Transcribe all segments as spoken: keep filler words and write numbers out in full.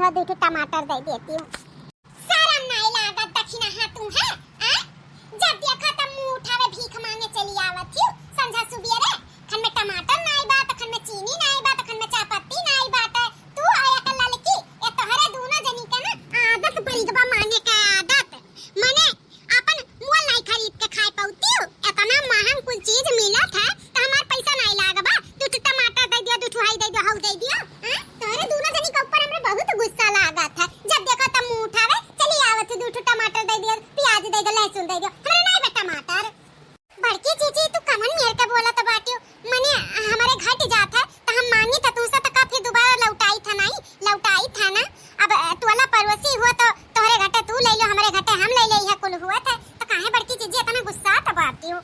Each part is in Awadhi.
दो ठो टमाटर दे देती हूँ। शरम नाई लागत दखिनहा तुहैं, हैं? जब देखा तब मुँह उठावे भीख माँगे चली आवत हिउ। संझा सुबेरे खन में टमाटर नाई बा, त खन में चीनी नाई बा, त खन में चायपत्ती नाई बाटे। तू और एक ललकी, ए तोहरे दूनो जनी के ना आदत पड़ी गबा माँगे के आदत। मने आपन मोल नाई खरीद के खाए पउतिउ। एतना महँग कुल चीज मिलत है, त हमार पैसा नाई लागबा। दू ठो टमाटर दे दियो, दू ठो हई दे दियो, हऊ दे दियो। हैं? तोहरे दूनो जनी के ऊपर हमरे बहुत गुस्सा लागत है। जब देखो तब मुँह उठावे, चली आवत है, दू ठो टमाटर दे दियो, प्याज दे दियो, लहसुन दे दियो। हमरे नाई बा टमाटर। बड़की जीजी, तू कमन मेर के बोलत बाटिउ? मने हमरे घट जात है, त हम माँगी त तुहसे त का फिर दोबारा लौटाई था नाई, लौटाई था ना। अब, अ, टोला पड़ोसी हुआ त तोहरे घटे तू ले लो, हमरे घटे हम ले ले, यह कुल हुआ था, त काहे बड़की जीजी एतना गुस्सात बाटिउ?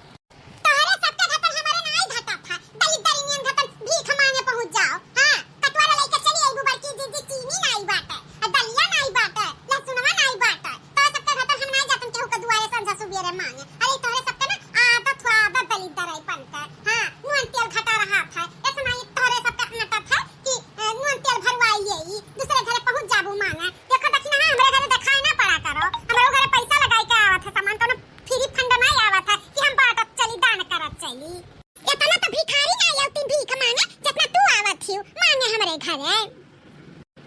तोहरे सबके घटन हमरे नाई घटत है, दलित दरिनियन घटन भीख माँगे पहुँच जाओ। हाँ, कटोरा लेके चली अइबू बड़की जीजी, चीनी नाई बाटे, आ दलिया नाई बाटे, लहसुनवा नाई बाटे। तोहरे सबके घटन हम नाई जातन केहू के दुआरे संझा सुबेरे माँगे। अरे तोहरे सबके ना आदत हुआ, आदत दलित दराई पन के। हाँ, नून तेल घटा रहा था, ऐसा नाई तोहरे सबके आदत है कि, अ, नून तेल भरवाई ले ई, दूसरे घरे पहुँच जाबू माँगे। देखो दखिनहा, हमरे घरे देखाई ना पड़ा करो, हमरे घरे पैसा लगाई के आवत है सामान, कौनो फ्री फंड नाई आवत है कि हम बाँटत चली, दान करत चली। एतना त भिखारी नाई आवती भीख माँगे, जेतना तू आवत हिउ माँगे हमरे घरे।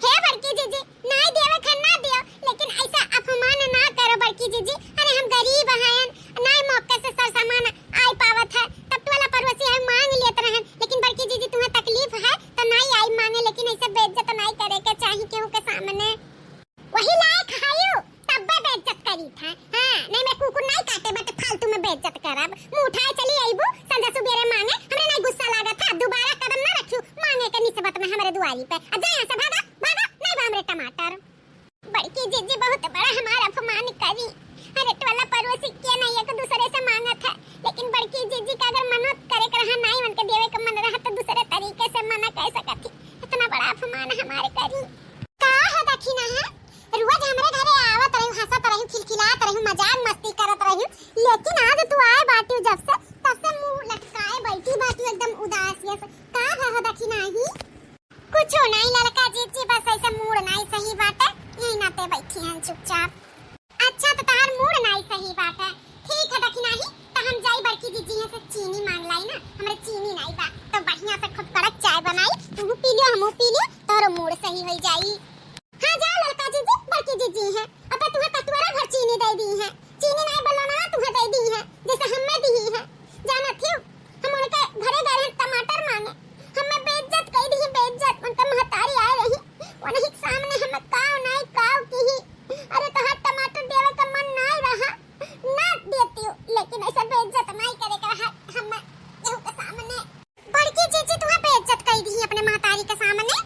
हे बड़की जीजी, नाई देवे खन ना दियो, लेकिन ऐसा अपमान ना करो बड़की जीजी। अरे हम गरीब हयन, नाई मौके से सर सामान आई पावत है, तब टोला पड़ोसी है माँग लेत रहन, लेकिन बड़की जीजी तुहैं तकलीफ है त नाई आई माँगे, लेकिन ऐसे बेइज्जत नाई करे के चाही केहू के सामने। वही लायक हयू, तब्बे बेइज्जत करी था। हाँ, नहीं मैं कुकुर नाई काटे बट फालतू में बेइज्जत करब। मुँह उठाए चली अइबू, संझा सुबेरे माँगे, हमरे नाई गुस्सा लागत है, दोबारा कदम ना रखियो माँगे के निस्बत में हमरे दुआरी पे। आ जा यहाँ से, भागा, भागा, नाई बा हमरे टमाटर। बड़की जीजी बहुत बड़ा हमार अपमान करी। अरे टोला पड़ोसी के नाई एक दूसरे से माँगत है, लेकिन बड़की जीजी का अगर मनो करे के रहा नाई उनके देवे के मन रहा त दूसरे तरीके से मना कर सकत ही। इतना बड़ा अपमान हमार करी। का हो दखिनहा, रोज हमरे घरे आवत रहिउ, हँसत रहिउ, खिलखिलात रहिउ, मजाक मस्ती करत रहिउ, लेकिन आज तू आए बाटिउ जब से, तब से मुँह लटकाए बैठी बाटिउ एकदम उदासियस। का हो दखिनही? कुछो नाई ललका जीजी, बस ऐसे मूड नाई सही बाटे, यही नाते बैठी हैं चुपचाप। अच्छा, त तहार मूड नाई सही बाटे। ठीक है दखिनही, त हम जाई बड़की जीजी यहाँ से चीनी माँग लाई ना, हमरे चीनी नाई बा, त बढ़िया से खूब कड़क चाय बनाई, तू पी लियो, हमहू पी लियो, तोहरो मूड सही होई जाई। हाँ, जा ललका जीजी, बड़की जीजी हैं, अब तुहैं कटोरा भर चीनी दे दी हैं। चीनी नाई बलनवा तुहैं दे दी हैं, जैसे हमें दी हैं। जानत हिउ, हम उनके घरे गए रहन टमाटर माँगे, हमें बेइज्जत कई दी, बेइज्जत। उनके महतारी आए रही, उनही के सामने हमें काव नाई काव किही। अरे तोहार टमाटर देवे का मन नाई रहा, ना देतिउ, लेकिन ऐसे बेइज्जत नाई करे का है हमें केहू के सामने। बड़की जीजी तुहैं बेइज्जत कई दी अपने महतारी के सामने।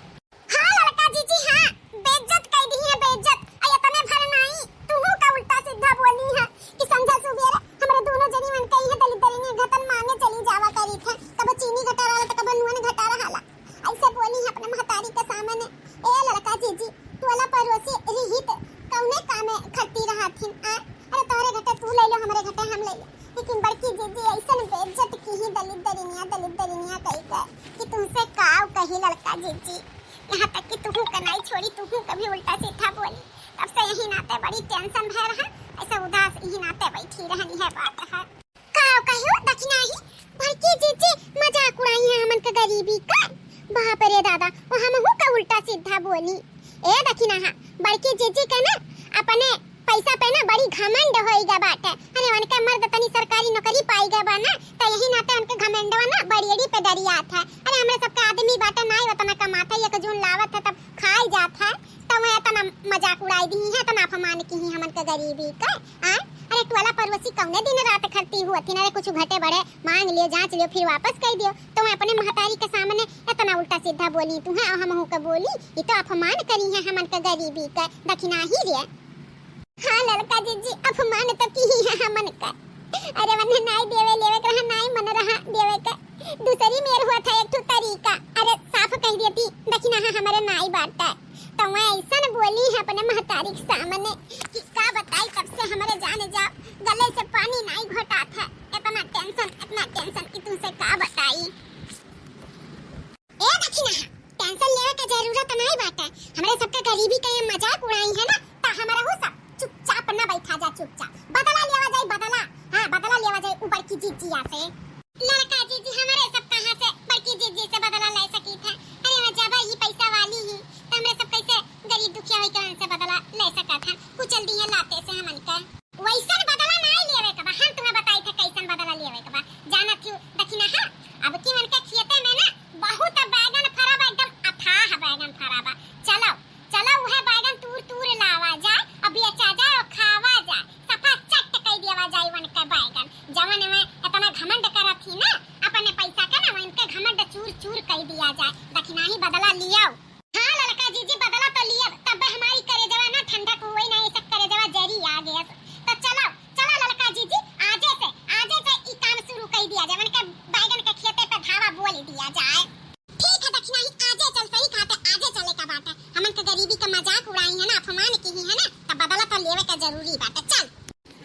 हाँ ललका जीजी, हाँ, बेइज्जत कई दी है, बेइज्जत। आ एतने भर नाई, तुहू का उल्टा सीधा बोली है कि संझा सुबेरे हमरे दूनो जनी मन कही है दलित दरिनी घटन माँगे चली जावा करी थे, कबो चीनी घटा रहा त कबो नून घटा रहा। ऐसे बोली है अपने महतारी के सामने। ए ललका जीजी, टोला पड़ोसी रहित कौने कामे खटी रहथिन, आ? अरे तोहरे घटे तू ले लो, हमरे घटे हम ले लो। लेकिन बड़की जीजी ऐसन बेइज्जत किही दलित दरिनिया, दलित दरिनिया कही के कि तुहसे काव कही ललका जीजी। यहाँ तक कि तुहू के नाई छोड़ी, तुहू के भी उल्टा सीधा बोली। तब से यही नाते बड़ी tension भय रहा, ऐसे उदास यही नाते बैठी रहनी है बात है। का कहियो दखिनही, बड़की जीजी मजाक उड़ाई है हमन के गरीबी का। बाप रे दादा, वो हमहू का उल्टा सीधा बोली। ए दखिनहा, बड़की जीजी के ना अपने पैसा पे ना बड़ी घमंड होई गा बाटे। अरे उनके मर्द तनी सरकारी नौकरी पाई गा बा ना, त यही नाते उनके घमंडवा ना बड़ियड़ी पे डरियात है। अरे हमरे सबके आदमी बाटे नाई उतना कमात है, एक जून लावत है तब खाई जात है, त वह इतना मजाक उड़ाई दी है, इतना अपमान किही हमन के गरीबी का। आ? अरे टोला पड़ोसी कौने दिन रात खरती हुआ थी ना रे, कुछ घटे बढ़े माँग लियो, जाँच लियो, फिर वापस कई दियो। त वह अपने महतारी के सामने इतना उल्टा सीधा बोली तुहैं, और हमहू के बोली, ये तो अपमान करी है हमन के गरीबी का दखिनही रे। हाँ ललका जीजी, अपमान तो किही है हमन का। अरे वन्ने नाई देवे लेवे के रहा, नाई मन रहा देवे के। दूसरी मेर हुआ था एक ठो तरीका। अरे साफ कही देती, दखिनहा हमरे नाई बाटे। त वह ऐसन बोली है अपने महतारी के सामने कि का बताई, तब से हमरे जाने जाओ गले से पानी नाई घोटात है। इतना tension, इतना tension कि तुहसे का बताई। ए दखिनहा, tension लेवे के जरूरत नाई बाटे। हमरे सबके गरीबी का ये मजाक उड़ाई है ना, त हमरहू सब चुपचाप न बैठा जा, चुपचाप। बदला लेवा जाई, बदला। हाँ, बदला लेवा जाई उ बड़की जिज्जिया से। ललका जिज्जी, हमरे सब कहाँ से बड़की जिज्जी से बदला ले सकी थे? अरे, वह जब ई पैसा वाली ही, त हमरे सब कैसे गरीब दुखिया होई के उनसे बदला ले सकत हन? कुचल दिए लाते से हमन के। वैसन बदला नाई लेवे के बा, हम तुम्हें बताई थे कैसन बदला लेवे के बा। जानत हूँ दखिना, हाँ, अब की उनके खेते में ना बहुत बैगन फरा बा, एकदम अथाह बैगन फरा बा। चलो, चलो, उहे बैगन तूर तूर लावा जाए, अब बेचा जाए और खावा जाए, सफा चट कई देवा जाए उनके बैगन। जवन में इतना घमंड करत ही ना अपने पैसा के, ना उनके घमंड चूर चूर कई दिया जाए। दखिना ही बदला लियो। हाँ ललका जिज्जी, बदला तो लियब, तब हमारी करेजवा ना ठंडक हुई ना, ऐसे करेजवा जरी आ गया। तो चलो, चलो ललका जिज्जी, आजे से, आजे से ई काम शुरू कर दिया जाए, उनके बैगन के खेते पे धावा बोल दिया जाए। ठीक है दखिना ही, आजे चल, सही कहा थे, आजे चले का बात है, हमन के गरीबी का मजाक उड़ाई है ना, अपमान की ही है ना, तब बदला तो लेवे का जरूरी बात है। चल।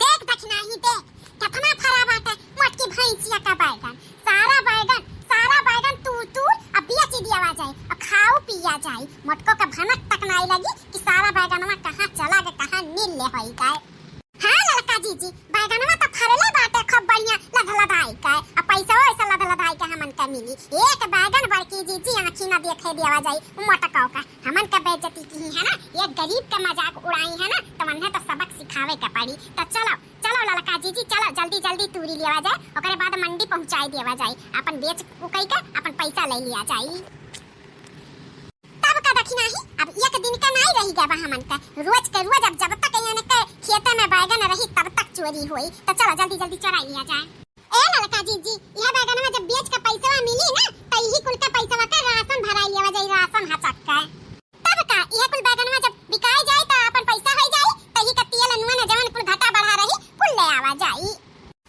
देख दखिना ही देख, कितना फरा बाटे मोटकी भैंसिया का बैगन। सारा बैगन, सारा बैगन तूर तूर अब बेच दिया जाए और खाऊ पिया जाए। मोटको का भनक तक नाई लगी कि सारा बैगनवा कहाँ चला गए, कहाँ नील ले होई गए। हाँ ललका जिज्जी, बैगनवा तो फरले बाटे खूब बढ़िया लदलदाई के, अब पैसा वैसा लदलदाई के हमन का मिली। एक बैगन बड़की जिज्जी आँखी ना देखे देवा जाई मोटको का। हमन का बेइज्जती की है ना, ये गरीब का मजाक उड़ाई है ना, तो उन्हें तो सबक सिखावे के पड़ी। तो चलो, चलो ललका जिज्जी, चलो जल्दी जल्दी तूरी लेवा जाए, ओकरे बाद मंडी पहुँचाई देवा जाए, अपन बेच उकई के अपन पैसा ले लिया जाए। तब का दखिना ही, अब एक दिन का नाई रही गवा हमन का, रोज के रोज अब जब तक इनके खेते में बैगन रही तब तक चोरी होई। तो चलो जल्दी जल्दी चोराई लिया जाए। ए ललका जिज्जी, यह बैगनवा जब बेच के पैसवा मिली ना, तो यही कुल के पैसवा के राशन भराई लेवा जाई, राशन हचक के। तब का, यह कुल बैगनवा जब बिकाई जाई तो अपन पैसा होई जाई, तो यही का तेल नून जवन कुल घटा बढ़ा रही, कुल ले आवा जाई।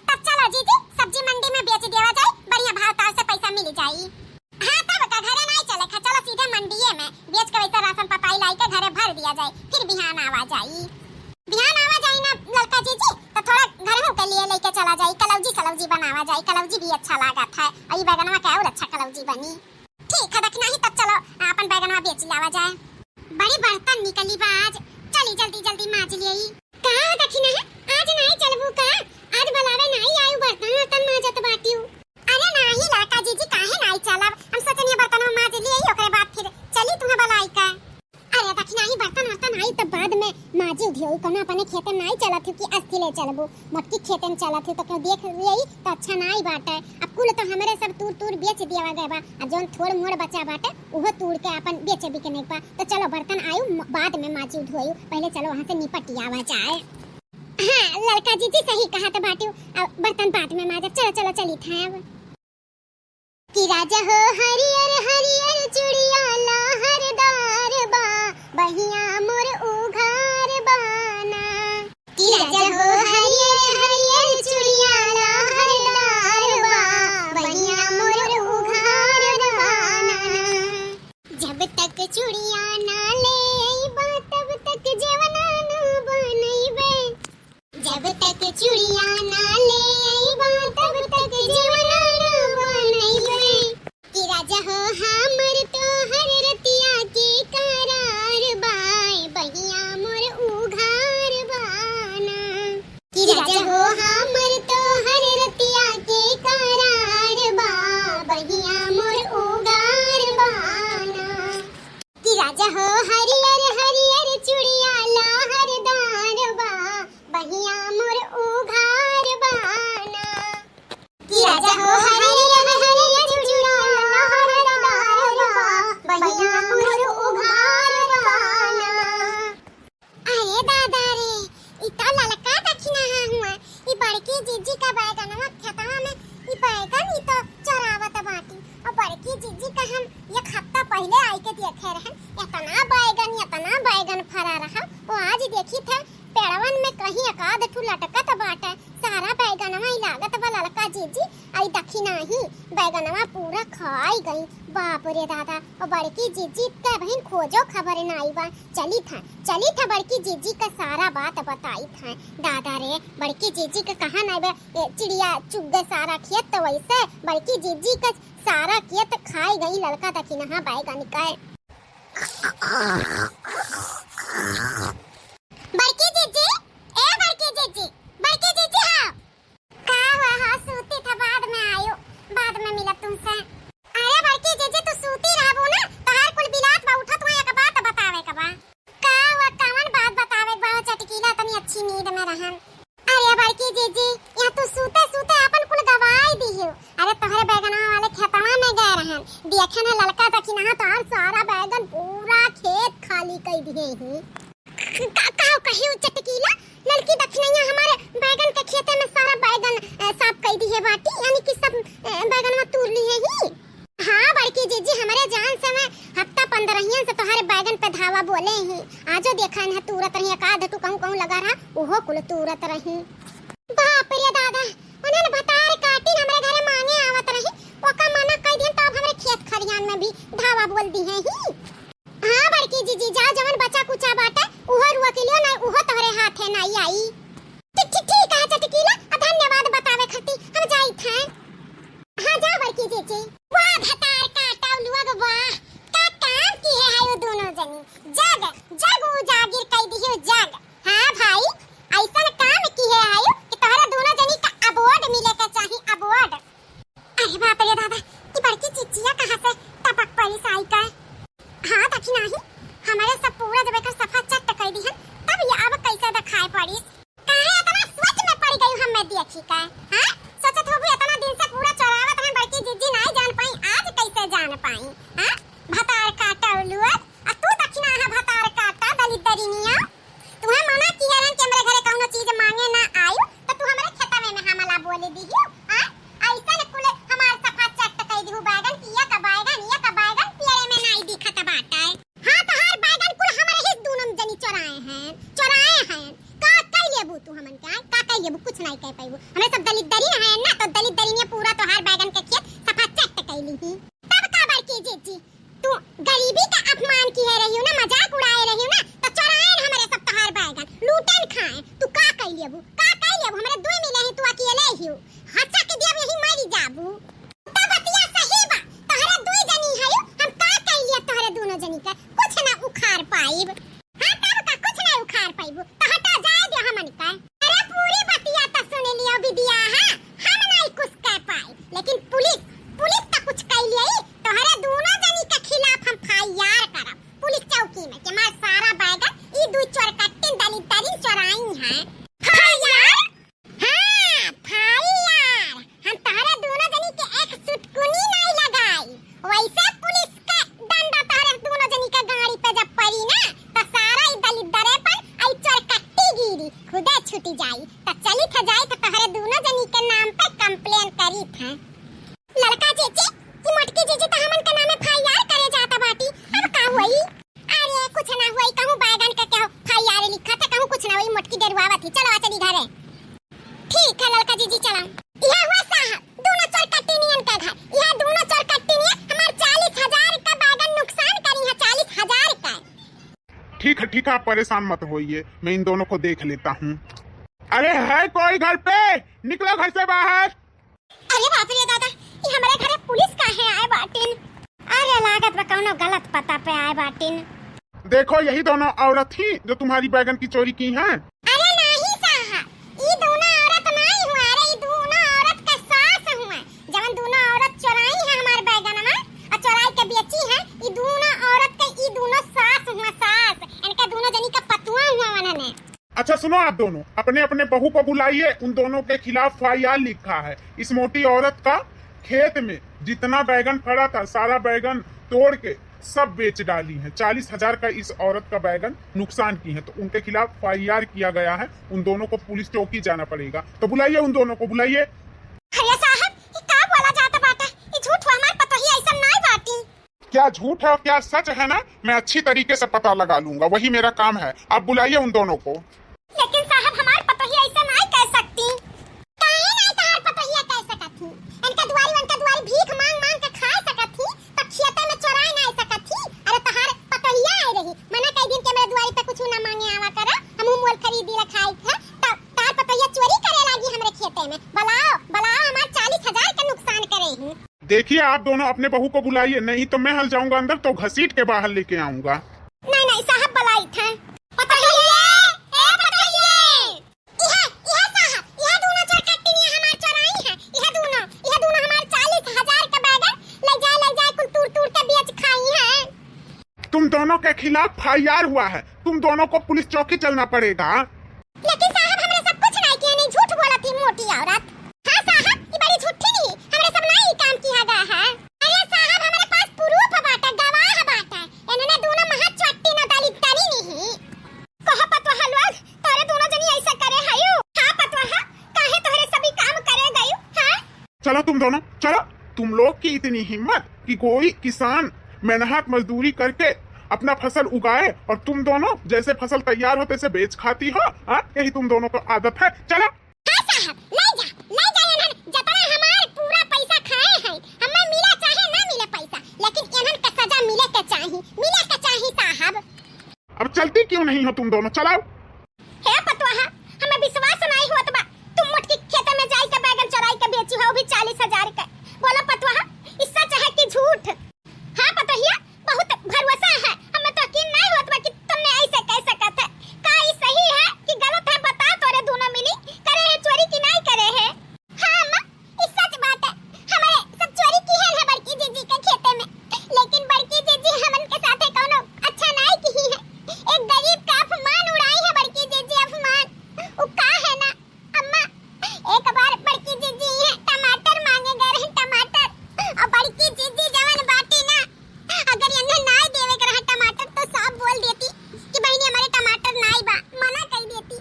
तब चलो जिज्जी, सब्जी मंडी में बेच देवा जाई, बढ़िया भाव ताव से पैसा मिल जाई। हाँ, तब का घरे नाई चले खा, चलो सीधे मंडिये में बेच के वैसे राशन पताई लाई के घरे भर दिया जाए, फिर बिहान आवा जाई। बिहान आवा जाई ना ललका जिज्जी, तो थोड़ा घरहू के लिए लेके चला जाई, कलौजी सलौजी बनावा जाई, कलौजी भी अच्छा लागत है, और ई बैगनवा के और अच्छा कलौजी बनी। ठीक है दखिना ही, तब चलो अपन बैगनवा बेच लावा जाए। बड़ी बर्तन निकली बा आज, चली जल्दी जल्दी माज लेई। का दखिना है, आज नाई चलबू का? आज बुलावे नाई आयु, बर्तन वर्तन माजत बाटियू। अरे नाही ललका जिज्जी, काहे नाही चलब? हम सोचनी बर्तन माज लेई, ओकरे बाद फिर चली तुहे बुलाई का। अरे दखिना ही बर्तन वर्तन आई तब बाद में माजी उधियोई, कौनो अपने खेते में नाही चलत हूँ कि अस्थि ले चलबू। मोटकी खेते में चलत हूँ तो क्यों देख लेई तो अच्छा नाही बाटे। अब कुल तो हमरे सब तूर तूर बेच दिया गए बा, आ जौन थोड़ मोड़ बचा बाटे उहो तूर के अपन बेचे बिकने बा। तो चलो बर्तन आयु म-, बाद में माजी उधियोई, पहले चलो वहाँ से निपट आवा जाए। हाँ ललका जिज्जी सही कहत बाटियू, अब बर्तन बाद में माजब, चलो चलो चली था अब। कि राजा हो हरियर हरियर चुड़िया लहरदार बा, बहिया मोर उघार बाना। कि राजा हो हरियर हरियर चुड़िया लहरदार बा, बहिया मोर उघार बाना। जब तक चुड़िया ना ले अइबा, तब तक जेवना ना बनइबे। जब तक चुड़िया ना ले अइबा, तब तक जेवना ना बनइबे। कि राजा हो हमर तोहर रतिया के करार बाय, बहिया मोर उघार बाना। कि राजा हो हमर तोहर रतिया के करार बा, बहिया मोर उघार बाना। कि राजा हो हरियर हरियर चुड़िया लहरदार बा, बहिया मोर उघार बाना। कि राजा हो हरियर हरियर चुड़िया लहरदार बा, बहिया मोर उघार बाना। अरे दादा रे, ई तो ललका दखिनहा हुआ, ई बड़की जिज्जी का बैगनवा खेतवा में ई बैगन ई तो चोरावत बाटी। और बड़की जिज्जी का हम एक हफ्ता पहिले आई के देखे रहन, इतना बैगन, इतना बैगन फरा रहा, वो आज देखी थे पेड़वन में कहीं एक आध ठू लटकत बाटे, सारा बैगनवा ई लागत बा ललका जिज्जी, आई दखिनही बैगनवा पूरा खाई गई। बाप रे दादा, और बड़की जिज्जी का बहिन खोजो खबर नाई बा। चली था, चली था बड़की जिज्जी का सारा बात बताई था। दादा रे, बड़की जिज्जी का कहा नाई बा, ए, चिड़िया चुग गए सारा खेत, तो वैसे बड़की जिज्जी का सारा खेत खाई गई ललका दखिनहा बैगन का। बड़की जीजी, ए बड़की जीजी, बड़की जीजी, हाँ। का हुआ? हाँ, सूती था, बाद में आयो, बाद में मिलब तुमसे। अरे बड़की जीजी, तू सूती रहबू ना, तोहार कुल बिलात बा, उठत हुआ एक बात बतावे के बा। का हुआ, कवन बात बतावे के बा हो चटकीला, तनी अच्छी नींद में रहन। अरे बड़की जीजी, यहाँ तू सूते सूते अपन कुल गवाई दिहियो। अरे तोहरे बैगनवा वाले खेतवा में गए रहन, देखे न ललका दखिनहा तोहार सारा बैगन पूरा खेत खाली कई दिहे ही। का, का कहियो चटकीला, ललकी दखिनैया हमारे बैगन के खेते में सारा बैगन, अ, साफ कई दिहे बाटी, यानी कि सब, अ, बैगनवा तूर लिहे ही। हाँ बड़की जीजी, हमरे जान से मैं हफ्ता पंद्रहियन से तोहरे बैगन पे धावा बोले ही। आजो देखा इन्हें तूरत रही, एक आध टू कहूँ कहूँ लगा रहा, उहो कुल तूरत रही। बाप रे दादा, उन्हें भतार काटिन हमरे घरे मांगे आवत रही, ओका मना कई दिन तो अब हमरे खेत खरियान में भी धावा बोल दिहे ही। हाँ बड़की जीजी, जाओ जवन बचा कुचा बाटे, उहो रोक लियो ना, उहो तोहरे हाथे नाई आई। ठीक, ठीक, ठीक है चटकीला, आ धन्यवाद बतावे खातिर, हम जाइत हैं। हाँ, जाओ बड़की जीजी। वाह भतार काटा लोग, वाह। का काम किहे है वो दोनों जनी? जग, जग उजागिर कई दियो जग। हाँ भाई, ऐसन काम किहे है कि तोहरा दोनों जनी का award मिले के चाही, award। अरे बाप रे दादा, ई बड़की चिचिया कहाँ से टपक पड़ी साई का? हाँ, देखी नाही, हमरे सब पूरा जब एकर सफा चट कई दिहन, तब ये अब कैसे दिखाई पड़ीस? काहे इतना सोच में पड़ गई हमें देखी का? हाँ? सोचत होबू इतना दिन से पूरा चोरावत रहन बड़की जीजी नाई जान पाई, आज कैसे जान पाई? हाँ? भतार काटा उलुअत, आ तू दखिना है भतार काटा दलिद्दरिनिया। तुहे मना किहे रहन कि हमरे घरे कौनो चीज मांगे ना आयु, तो तू हमरे खेतवे में हमला बोले दिहियो, हाँ? ऐसन कुल हमार सफा चट कई दिहु बैगन, किया का बैगन, ये का बैगन, पियरे में नाई दिखत बाटे। हाँ, तोहार बैगन कुल हमरे ही दूनम जनी चोराए हैं, चोराए हैं। का कई लेबू तू हमन के, आय? का कई लेबू? कुछ नाई कह पाइबू। हमरे सब दलिद्दरिन हैं ना, तो दलिद्दरिनिया पूरा तोहार बैगन के खेत सफा चट कई लीही। तब का बड़की जीजी, तू गरीबी का अपमान किहे रहियो ना, मजाक उड़ाए रहियो ना, तो चोराए न हमरे सब तोहार बैगन, लूटेन खाए। तू का कई लेबू? का कई लेबू? हमरे दुई मिले ही, तू अकेले हियो। हचक देब यही मरी जाबू। त बतिया सही बा, तोहरे दुई जनी हयू, हम का कइलिया तोहरे दूनो जनी के? कुछ ना उखाड़ पाइब। हाँ, तब का कुछ ना उखाड़ पाइबू, त हटा जाए दे हमन के। अरे पूरी बतिया त सुन लियो बिदिया, हाँ, हम नहीं कुछ कह पाई, लेकिन पुलिस, पुलिस त कुछ कइलिया, तोहरे दूनो जनी के खिलाफ हम FIR करब पुलिस चौकी में, कि हमार सारा बैगन ई दू चोरकट्टिन दलिद्दरिन चोराई हैं। FIR? हाँ, FIR। हम तहरे दूनो जनी के एक सुटकुनी नाई लगाई। वैसे पुलिस के डंडा तहरे दूनो जनी के गाड़ी पे जब पड़ी ना, त सारा ई दलिद्दरे पर आई चोरकट्टी गिरी, खुदे छूटी जाई। त चली थ जाई त तहरे दूनो जनी के नाम पे complain करी थ। ललका जीजी, ई मोटकी जीजी त हमन के नामे FIR करे जात बाटी, अब का होई? अरे कुछ ना होई, कहूँ बैगन के केहू FIR लिखा थ, कहूँ कुछ ना होई, मोटकी डेरुआवत ही। चलो आ चली घरे। ठीक है ललका जीजी, चला। यह हुआ साहब, दूनो चोरकट्टिनियन का घर। यह दूनो चोरकट्टिनियन हमार चालीस हजार का बैगन नुकसान करी है, चालीस हजार का। ठीक है, ठीक है, आप परेशान मत होइए, मैं इन दोनों को देख लेता हूँ। अरे है कोई घर पे? निकलो घर से बाहर। अरे बाप रे दादा, ई हमरे घरे पुलिस काहे आए बाटिन? अरे लागत बा कौनो गलत पता पे आए बाटिन। देखो, यही दोनों औरत ही जो तुम्हारी बैगन की चोरी की हैं। अरे नाही साहब, ई दोनों औरत नाही हुआ, अरे ई दोनों औरत के सास हुआ, जवन दोनों औरत चोराई है हमार बैगनवा और चोराई के बेची है, ई दोनों औरत के ई दोनों सास हुआ, सास। इनका दोनों जनी का पतुआ हुआ वनने। अच्छा सुनो आप दोनों, अपने अपने बहू को बुलाइए, उन दोनों के खिलाफ FIR लिखा है। इस मोटी औरत का खेत में जितना बैगन फड़ा था, सारा बैगन तोड़ के सब बेच डाली है। चालीस हजार का इस औरत का बैगन नुकसान की है, तो उनके खिलाफ FIR किया गया है। उन दोनों को पुलिस चौकी जाना पड़ेगा। तो बुलाइए उन दोनों को, बुलाइए। अरे साहब, ई का बोला जाता बाटे? ई झूठ हुआ, हमार पतोही ऐसा नाई बाटी। क्या झूठ है और क्या सच है ना, मैं अच्छी तरीके से पता लगा लूंगा, वही मेरा काम है। आप बुलाइए उन दोनों को। लेकिन साहब, हमार पतोहिया ऐसा नाई कह सकती। काहे नाई तहार पतोहिया कह सकत ही? इनका दुआरी, उनका दुआरी भीख मांग मांग के खा सकत ही, तो खेते में चोराए नाई सकत ही। अरे तहार पतोहिया आए रही, मना कह दिन के मेरे दुआरी पे कुछ ना मांगे आवा करा, हम मोल खरीदी ला खाई थे, तब तहार पतोहिया चोरी करे लागी हमरे खेते में। बुलाओ, बुलाओ, हमार चालीस हजार का नुकसान करे ही। देखिए, आप दोनों अपने बहू को बुलाइए, नहीं तो मैं हल जाऊंगा अंदर तो घसीट के बाहर लेके आऊंगा। नहीं, नहीं साहब, बुलाई थे। दोनों के खिलाफ एफ आई आर हुआ है, तुम दोनों को पुलिस चौकी चलना पड़ेगा। लेकिन साहब, हमरे सब कुछ नाहीं किहे, नहीं, झूठ बोलत ही मोटी औरत। हाँ साहब, ई बड़ी झूठी ही, हमरे सब नाहीं ई काम किहा गया है। अरे साहब, हमरे पास प्रूफ बाटे, गवाह बाटे, इन्हने दोनों महा चट्टी न डाली तनी नहीं। कहा पतोहा लोग, तोरे दोनों जनी ऐसा करे हयू? हाँ पतोहा, काहे तोहरे सभी काम करे गयू? हाँ? चलो तुम दोनों, चलो। तुम लोग की इतनी हिम्मत कि कोई किसान मेहनत मजदूरी करके अपना फसल उगाए और तुम दोनों जैसे फसल तैयार हो तैसे बेच खाती हो, हाँ? यही तुम दोनों का आदत है। चलो। हाँ साहब, ले जा, ले जा इन्हन, जतना हमार पूरा पैसा खाए हैं, हमें मिला चाहे ना मिले पैसा, लेकिन इन्हन के सजा मिले के चाही, मिले के चाही साहब। अब चलती क्यों नहीं हो तुम दोनों? चलाओ। हे पतोहा, हमें विश्वास नाहीं होत बा। तुम मोटकी खेते में जाई के बैगन चोराई के बेची हो, भी चालीस हजार के। बोलो पतोहा, ई सच है कि झूठ? हाँ पतोहिया, बहुत भरोसा है। हमें तो यकीन नाहीं होत बा कि तुमने ऐसे कह सकत है। का ई सही है कि गलत है? बता, तोरे दोनों मिली करे है चोरी कि नाहीं करे है? हाँ अम्मा, ई सच बात है, हमरे सब चोरी किहे है बड़की जीजी के खेते में, लेकिन बड़की जीजी हमन के साथे कौनो अच्छा नाहीं किही है। एक गरीब का अपमान उड़ाई है बड़की जीजी, अपमान। उ का है ना अम्मा, एक बार बड़की जीजी इहाँ टमाटर माँगे गए रहे, टमाटर, और बड़की जीजी जवन बाटी ना, अगर इन्हें नाहीं देवे के रहा टमाटर तो साफ बोल देती कि बहिनी हमारे टमाटर नाहीं बा, मना कर देती,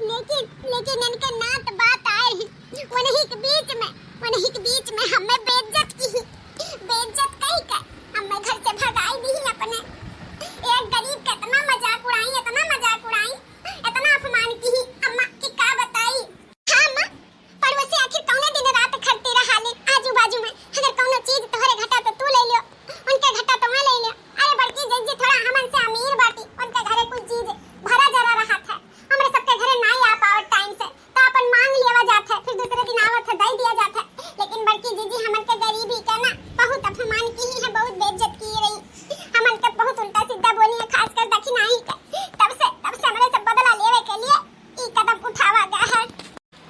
लेकिन, लेकिन इनके नात बात आए ही। उन्हीं के बीच में, उन्हीं के बीच में हमें बेइज्जत किही, बेइज्जत कही के हमें घर से भगाई दिही अपने। एक गरीब का इतना मजाक उड़ाई, इतना मजाक उड़ाई, इतना अपमान किही अम्मा कि का बताई। हाँ अम्मा, पड़ोसी आखिर कौने दिन रात खटती रहा ले आजू बाजू में, अगर कौनो चीज तोहरे घटा तो तू ले लियो, उनके घटा तो मैं ले लियो। अरे बड़की जीजी थोड़ा हमन से अमीर बाटी, उनके घरे कुल चीज भरा जरा रहत है, हमरे सबके घरे नाहीं आ पावत टाइम से, तो अपन माँग लियावा जात है, फिर दूसरे दिन आवत है, दे दिया जात है। लेकिन बड़की जीजी हमन के गरीबी के ना बहुत अपमान किही है, बहुत बेइज्जत किही रही, हमन के बहुत उल्टा सीधा बोली है, खासकर दखिनाही के। तब से, तब से हमरे सब बदला लेवे के लिए ई कदम उठावा गया है।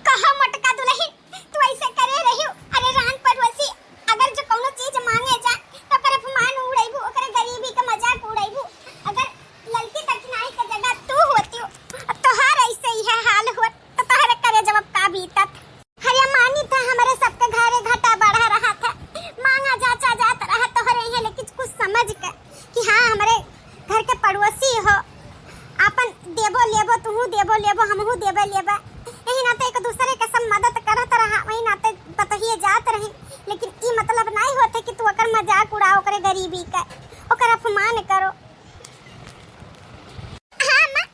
कहो मोटका दुलहिन, तू ऐसे करे रहियो? अरे रान पड़ोसी, अगर जो कौनो चीज माँगे जा, तो ओकर अपमान उड़ैबू, ओकरे गरीबी के मजाक उड़ैबू। अगर ललकी दखिनाही के जगह तू होतियो, अब तोहार ऐसे इहे हाल होत, तो तोहरे करे जब का बीतत? अरे मानी थे हमरे सबके घरे घटा बढ़ा रहा था, माँगा जाचा जात रहा तोहरे इहे, लेकिन कुछ समझ के कि हाँ, हमरे घर के पड़ोसी हो, आपन देबो लेबो, तुहू देबो लेबो, हमहू देबे लेबे। यही नाते एक दूसरे के सब मदद करत रहा, वही नाते बतहिए जात रही। लेकिन ई मतलब नाहीं होते कि तू ओकर मजाक उड़ाओ, ओकरे गरीबी के, ओकर अपमान करो। हाँ माँ,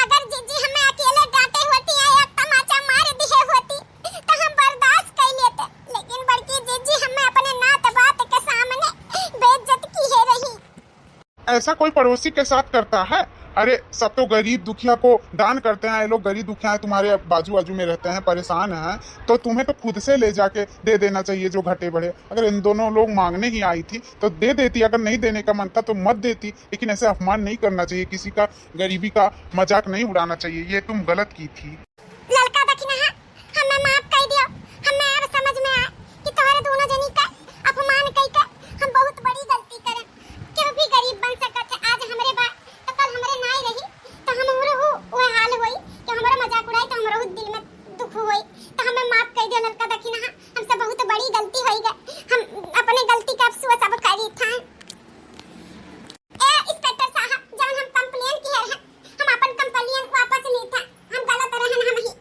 अगर जीजी हमें अकेले डांटे होती या एक तमाचा मार दिए होती, तो हम बर्दाश्त कर लेते, लेकिन बड़की जीजी हमें अपने नात बात के सामने बेइज्जत किहे रही। ऐसा कोई पड़ोसी के साथ करता है? अरे, सब तो गरीब दुखिया को दान करते हैं, ये लोग गरीब दुखिया हैं, तुम्हारे बाजू बाजू में रहते हैं, परेशान हैं, तो तुम्हें तो खुद से ले जाके दे देना चाहिए जो घटे बढ़े। अगर इन दोनों लोग मांगने ही आई थी तो दे देती, अगर नहीं देने का मन था तो मत देती, लेकिन ऐसे अपमान नहीं करना चाहिए, किसी का गरीबी का मजाक नहीं उड़ाना चाहिए, ये तुम गलत की थी। ललका दखिनहा, हमें माफ कर दियो। हमें अब समझ में आए कि तोहरे दोनों जनी का अपमान कई के हम बहुत बड़ी गलती करें। केहू भी गरीब बन सकत है, आज हमरे बा तो कल हमरे नाई रही, तो हमरो हु वह हाल होई कि हमरो मजाक उड़ाई तो हमरो हु दिल में दुख होई। तो हमें माफ कर दियो ललका दखिनहा, हमसे बहुत बड़ी गलती होई गई। हम अपने गलती का अफसोस अब करी था। ए इंस्पेक्टर साहब, जवन हम कंप्लेन किहे रहन, हम अपन कंप्लेन वापस ली था। हम गलत रहन, हम ही,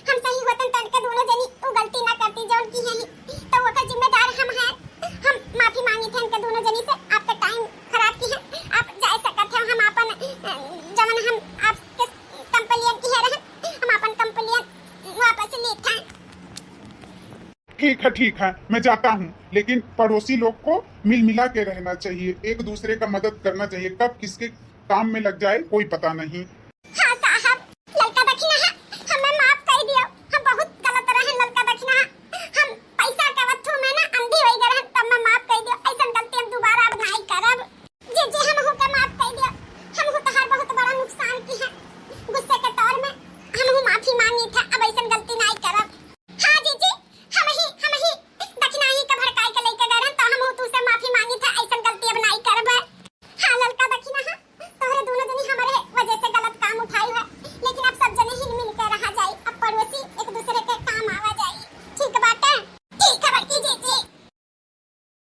हम सही होतन तो इनके दोनों जनी वो गलती ना करती जवन की है ही। तो ओकर जिम्मेदार हम हैं। हम माफी मांगी थे इनके दोनों जनी से, आपका टाइम खराब की है, आप जा सकत हैं। हम अपन, अ, जवन हम आपके कंप्लेन किहे रहन, हम अपन कंप्लेन वापस ली था। ठीक है, ठीक है, मैं जाता हूँ, लेकिन पड़ोसी लोग को मिल मिला के रहना चाहिए, एक दूसरे का मदद करना चाहिए। कब किसके काम में लग जाए, कोई पता नहीं।